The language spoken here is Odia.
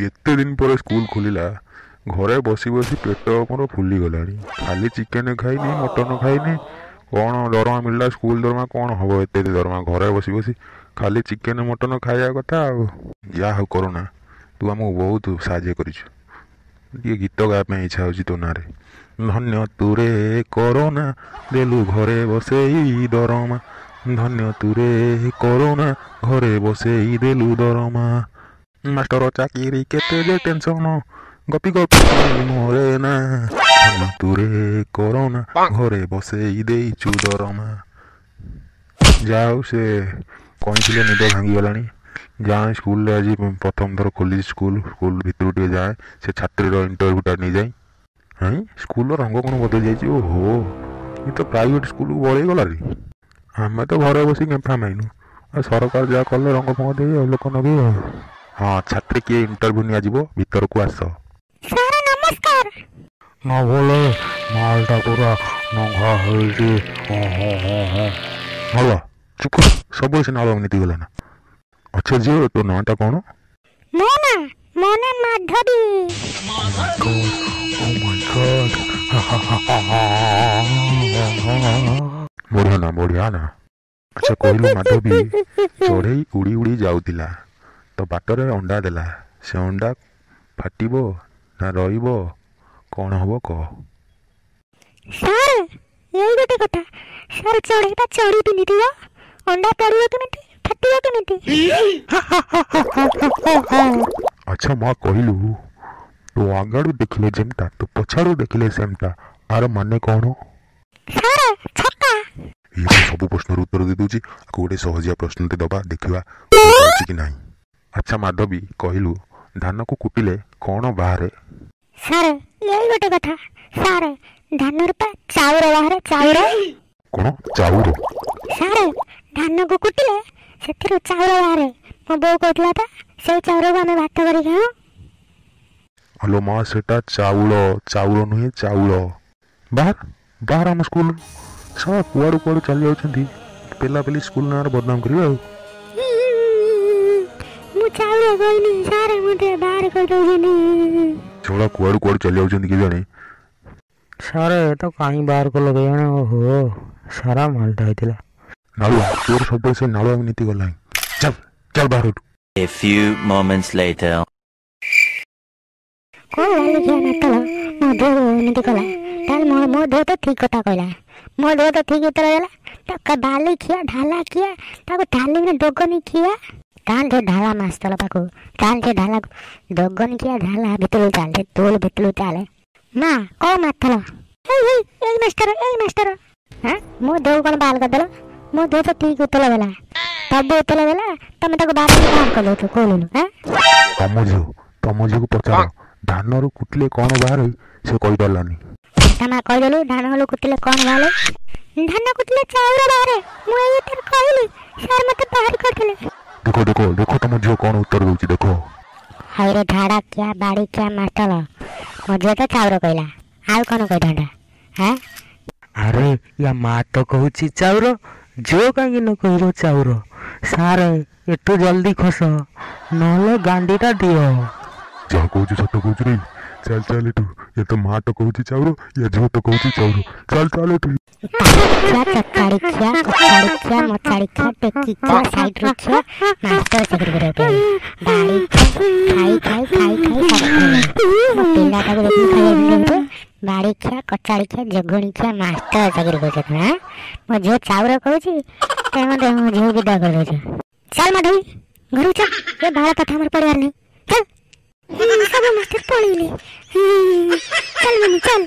ଏତେ ଦିନ ପରେ ସ୍କୁଲ ଖୋଲିଲା, ଘରେ ବସି ବସି ପେଟ ମୋର ଫୁଲିଗଲାଣି। ଖାଲି ଚିକେନ ଖାଇନି, ମଟନ ଖାଇନି। କ'ଣ ଦରମା ମିଳିଲା? ସ୍କୁଲ ଦରମା କ'ଣ ହବ? ଏତେ ଏତେ ଦରମା, ଘରେ ବସି ବସି ଖାଲି ଚିକେନ ମଟନ ଖାଇବା କଥା। ଆଉ ଯାହା ହଉ କରୋନା, ତୁ ଆମକୁ ବହୁତ ସାହାଯ୍ୟ କରିଛୁ। ଟିକେ ଗୀତ ଗାଇବା ପାଇଁ ଇଚ୍ଛା ହେଉଛି ତୋ ନାଁରେ। ଧନ୍ୟ ତୁରେ କରୋନା, ଦେଲୁ ଘରେ ବସେଇ ଦରମା। ଧନ୍ୟ ତୁରେ କରୋନା, ଘରେ ବସେଇ ଦେଲୁ ଦରମା। ମାଷ୍ଟର ଚାକିରି କେତେ ଯେ ଟେନସନ, ଗପି ଗପି ମରେ ନା। ଧନ୍ୟ ତୁରେ କରୋନା, ଘରେ ବସେଇ ଦେଇଛୁ ଦରମା। ଯାହା ହଉ, ସେ କହିଥିଲେ ନିଦ ଭାଙ୍ଗିଗଲାଣି। ଯାଏ ସ୍କୁଲରେ, ଆଜି ପ୍ରଥମ ଥର ଖୋଲିଛି ସ୍କୁଲ। ସ୍କୁଲ ଭିତରକୁ ଟିକେ ଯାଏ, ସେ ଛାତ୍ରୀର ଇଣ୍ଟରଭ୍ୟୁଟା ନେଇଯାଏ। ହାଇଁ, ସ୍କୁଲର ରଙ୍ଗ କ'ଣ ବଦଳି ଯାଇଛି? ଓହୋ, ଏ ତ ପ୍ରାଇଭେଟ୍ ସ୍କୁଲକୁ ବଳେଇଗଲା ରେ। ଆମେ ତ ଘରେ ବସି ଗେମ୍ଫା ମାଇନୁ, ଆଉ ସରକାର ଯାହା କଲେ ରଙ୍ଗ ଫଙ୍ଗ ଦେଇ ଆଉ ଲୋକ ନଗେଇ। ଆଉ ହଁ, ଛାତ୍ରୀ କିଏ ଇଣ୍ଟରଭ୍ୟୁ ନିଆଯିବ, ଭିତରକୁ ଆସ। ସାର୍ ନମସ୍କାର। ନ ବୋଲେ ମାଲଟା ପୁରା ନଙ୍ଘା ହେଇଛି। ହଁ ହଁ ହଁ ହଁ। ନାଳୁଆ, ଚୁପ। ସବୁବେଳେ ସେ ନାଳୁଆ ନୀତି ଗଲା ନା। ଆଚ୍ଛା ଝିଅ, ତୋ ନାଁଟା କ'ଣ? ମୋ ନାଁ, ମୋ ନାଁ ମାଧବୀ। Oh my God, ବଢ଼ିଆ ନା, ବଢ଼ିଆ ନା। ଆଚ୍ଛା କହିଲୁ ମାଧବୀ, ଚଢ଼େଇ ଉଡ଼ି ଉଡ଼ି ଯାଉଥିଲା ତ ବାଟରେ ଅଣ୍ଡା ଦେଲା, ସେ ଅଣ୍ଡା ଫାଟିବ ନା ରହିବ, କ'ଣ ହବ କହ? ସାର୍, ଏଇ ଗୋଟେ କଥା ସାର୍, ଚଢ଼େଇଟା ଚଢ଼ି ପିନ୍ଧିଥିବ, ଅଣ୍ଡା ପଡ଼ିବ କେମିତି, ଫାଟିବ କେମିତି? ଆଚ୍ଛା ମା କହିଲୁ, ତୋ ଆଗାଡୁ ଦେଖିଲେ ଯେମତା, ତୋ ପଛାଡୁ ଦେଖିଲେ ସେମତା, ଆର ମାନେ କ'ଣ? ସାର୍, ଛତା। ଇଏ ତ ସବୁ ପ୍ରଶ୍ନର ଉତ୍ତର ଦେଇ ଦଉଛି। ଆକୁ ଗୋଟେ ସହଜିଆ ପ୍ରଶ୍ନଟେ ଦବା, ଦେଖିବା କହିପାରୁଛି କି ନାହିଁ। ଆଚ୍ଛା ମାଧବୀ କହିଲୁ, ଧାନକୁ କୁଟିଲେ କ'ଣ ବାହାରେ? ସାର୍, ଏଇ ଗୋଟେ କଥା ସାର୍, ଧାନରୁ ପା ଚାଉଳ ବାହାରେ, ଚାଉଳ। କ'ଣ ଚାଉଳ? ସାର୍, ଧାନକୁ କୁଟିଲେ ସେଥିରୁ ଚାଉଳ ବାହାରେ। ମୋ ବୋଉ କହୁଥିଲା ତ, ସେଇ ଚାଉଳକୁ ଆମେ ଭାତ କରି ଖାଉ। ଆଲୋ ମା, ସେଟା ଚାଉଳ, ଚାଉଳ ନୁହେଁ, ଚାଉଳ। ବାହାର, ବାହାର ଆମ ସ୍କୁଲ। ଶଳା କୁଆଡ଼ୁ କୁଆଡ଼ୁ ଚାଲି ଯାଉଛନ୍ତି ପେଲାପେଲି, ସ୍କୁଲ ନାଁରେ ବଦନାମ କରିବେ। ଆଉ ମୁଁ ଚାଉଳ କହିନି ସାର୍, ମୋତେ ବାହାର କରିଦେଉଛନ୍ତି। ଶଳା କୁଆଡ଼ୁ କୁଆଡ଼ୁ ଚାଲି ଯାଉଛନ୍ତି କେଜାଣି। ସାର୍, ଏ ତ କାହିଁ ବାହାର କଲ କେଜାଣି? ଓହୋ, ସାରା ମାଲଟା ହେଇଥିଲା। ନାଳୁଆ, ତୋର ସବୁବେଳେ ସେ ନାଳୁଆ ନୀତି ଗଲାଣି। ଚାଲ ଚାଲ, ବାହାର ଏଠୁ। A few moments later. କ'ଣ ବାଲିଖିଆ ମାତଳ ମୋ ଦେହକୁ ଏମିତି କଲା? ତାହେଲେ ମୋ ଦେହ ତ ଠିକ୍ କଥା କହିଲା, ମୋ ଦେହ ତ ଠିକ୍ ଉତ୍ତର ଦେଲା। ତ ବାଲିଖିଆ ଢାଲା ଖିଆ, ତାକୁ ଢାଲିକିନା ଦୋଗନି ଖିଆ। ତାହେଲେ ସେ ଢାଲା ମାସ୍ତଲ ପାଖକୁ ତାହେଲେ, ସେ ଢାଲାକୁ ଦୋଗନି ଖିଆ ଢାଲା ଭିତରକୁ ଚାଲେ, ସେ ଟୋଲ ଭିତରକୁ ଚାଲେ। ମା କୋଉ ମାତଲ? ଏଇ ଏଇ ଏଇ ମାଷ୍ଟର, ଏଇ ମାଷ୍ଟର। ହଁ, ମୋ ଦେହକୁ କ'ଣ ବାହାର କରିଦେଲ? ମୋ ଦେହ ତ ଠିକ୍ ଉତ୍ତର ଦେଲା, ସବୁ ଉତ୍ତର ଦେଲା, ତମେ ତାକୁ ବାହାର ବାହାର କରିଦେଉଛ କହୁନୁ? ହଁ, ତମ ଝିଅ, ତମ ଝିଅକୁ ପଚାର, ଧାନରୁ କୁଟିଲେ କ'ଣ ବାହାରେ, ସେ କହିପାରିଲାନି। ତା ମା କହିଦେଲୁ, ଧାନ ହଲୁ କୁଟିଲେ କ'ଣ ବାହାରେ? ଧାନ କୁଟିଲେ ଚାଉଳ ବାହାରେ। ମୁଁ ଏଇ ଉତ୍ତର କହିଲି ସାର୍, ମତେ ବାହାର କରିଦେଲେ। ଦେଖ ଦେଖ ଦେଖ, ତମ ଝିଅ କ'ଣ ଉତ୍ତର ଦଉଛି ଦେଖ। ହାଇରେ ଝାଡ଼ା କିଆ ବାଡ଼ି କିଆ ମାଷ୍ଟର, ମୋ ଝିଅ ତ ଚାଉଳ କହିଲା, ଆଉ କ'ଣ କହିଥାନ୍ତା? ହଁ, ଆରେ ୟା ମା ତ କହୁଛି ଚାଉର, ଝିଅ କାହିଁକି ନ କହିବ ଚାଉର? ସାର୍, ଏଠୁ ଜଲ୍ଦି ଖସ, ନହେଲେ ଗାଣ୍ଡିଟା ଦିଅ। ଯାହା କହୁଛୁ ସତ କହୁଛୁ ରେ। ଚାଲ ଚାଲ ଏଠୁ। ଏ ତ ମା ତ କହୁଛି ଚାଉର, ୟା ଝିଅ ତ କହୁଛି ଚାଉର। ଚାଲ ଚାଲ ଏଠୁ। ଖିଆ ଚଚାଡ଼ି ଖିଆ କଚାଡ଼ି ଖିଆ ମଚାଡ଼ି ଖିଆ ଟେକି ଖିଆ ସାଇଡ଼ରୁ ଖିଆ ମାଷ୍ଟର ଚାକିରି କରିବାକୁ ବାଡ଼ି ଖାଇ ଖାଇ ଖାଇ ଖାଇ ସବୁ ଖାଇଲାଣି। ମୋ ପିଲାଟାକୁ ଦେଖିକି ଖାଇବାକୁ ବାଡ଼ି ଖିଆ କଚାଡ଼ି ଖିଆ ଯୋଗୁଣି ଖିଆ ମାଷ୍ଟର ଚାକିରି କରୁଛ। ହଁ, ମୋ ଝିଅ ଚାଉର କହୁଛି, ତେଣୁ ମୋତେ ମୋ ଝିଅକୁ ବିଦା କରିଦେଉଛ। ଚାଲ ମାଧବୀ, ଘରକୁ ଚାଲ, ଏ ବାଳ କଥା ଆମର ପଡ଼ିବାର ନାହିଁ, ଚାଲ। ସବୁ ମାଷ୍ଟର ପଳେଇଲେ। ଚାଲ ମନି ଚାଲ।